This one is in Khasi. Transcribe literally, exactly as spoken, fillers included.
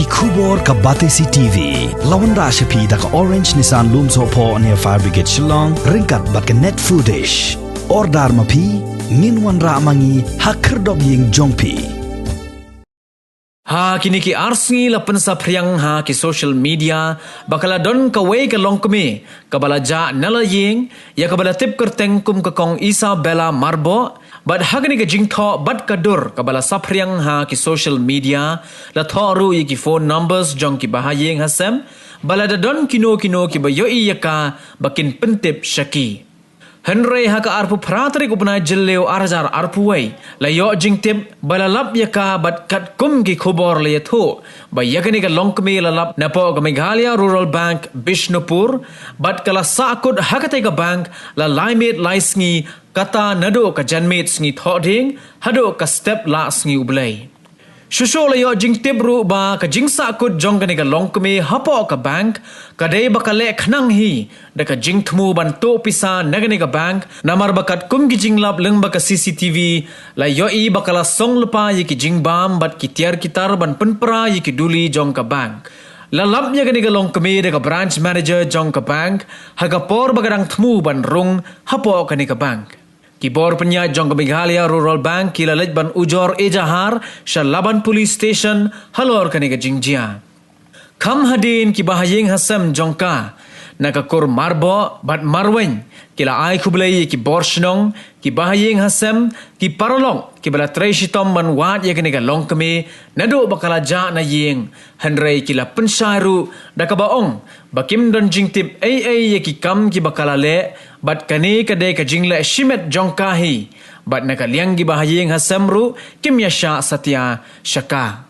Khubor ka Batesi T V la wanrah sha phi da ka Orange Nissan Lumsohphoh near Fire Brigade Shillong, ryngkat bad ka Net Foodish. Order ma phi, ngin wanrah ma ngi ha khyrdop ïing jong phi. Ha kine ki ar sngi la pynsaphriang ha ki social media ba ka la don kawei ka longkmie kaba la jah na la ïing, ïa kaba la tip kyrteng kum ka Kong Isabella Marboh, bad ha kane ka jingthoh bad ka dur kaba la saphriang ha ki social media, la thoh ruh ïa ki phone numbers jong ki bahaïing hasem, ba lada don kino kino kiba ïohi ïa ka, ba kin pyntip sha ki. Hynrei ha ka arphew phra tarik u bnai Jylliew ar hajar arphew wei, la ïoh jingtip ba la lap ïa ka, bad katkum ki khubor la ïathuh ba ïa kane ka longkmie la lap napoh ka Meghalaya Rural Bank Bishnupur, bad ka la sahkut ha katei ka bank la lai miet lai sngi, kata naduh ka janmiet sngi Thohdieng haduh ka step lah sngi U Blei. Shuh shuh la ïoh jingtip ruh ba ka jingsahkut jong kane ka longkmie hapoh ka bank ka dei ba ka leh khnang hi da ka jingthmu ban tuh pisa na kane ka bank, namar ba katkum ki jinglap lyngba ka C C T V, la ïohi ba ka la song lypa ïa ki jingbam bad ki tiar ki tar ban pynpra ïa ki duli jong ka bank. La lap ïa kane ka longkmie da ka branch manager jong ka bank ha ka por ba ka dang thmu ban rung hapoh kane ka bank. Ki bor pynïaid jong ka Meghalaya Rural Bank ki la leit ban ujor ejahar sha Laban Police Station halor kane ka jingjia. Kham hadien ki bahaïing hasem jong ka, na ka kur Marboh bad Marwein, ki la ai khublei ïa ki bor shnong, ki bahaïing hasem, ki paralok kiba la trei shitom ban wad ïa kane ka longkmie naduh ba ka la jah na ïing, hynrei ki la pynshai ruh da kaba ong ba kim don jingtip ei ei ïa ki kam kiba ka la leh, bad kane ka dei ka jingleh shimet jong ka hi, bad na ka liang ki bahaïing hasem ruh kim ïa shah satia sha ka.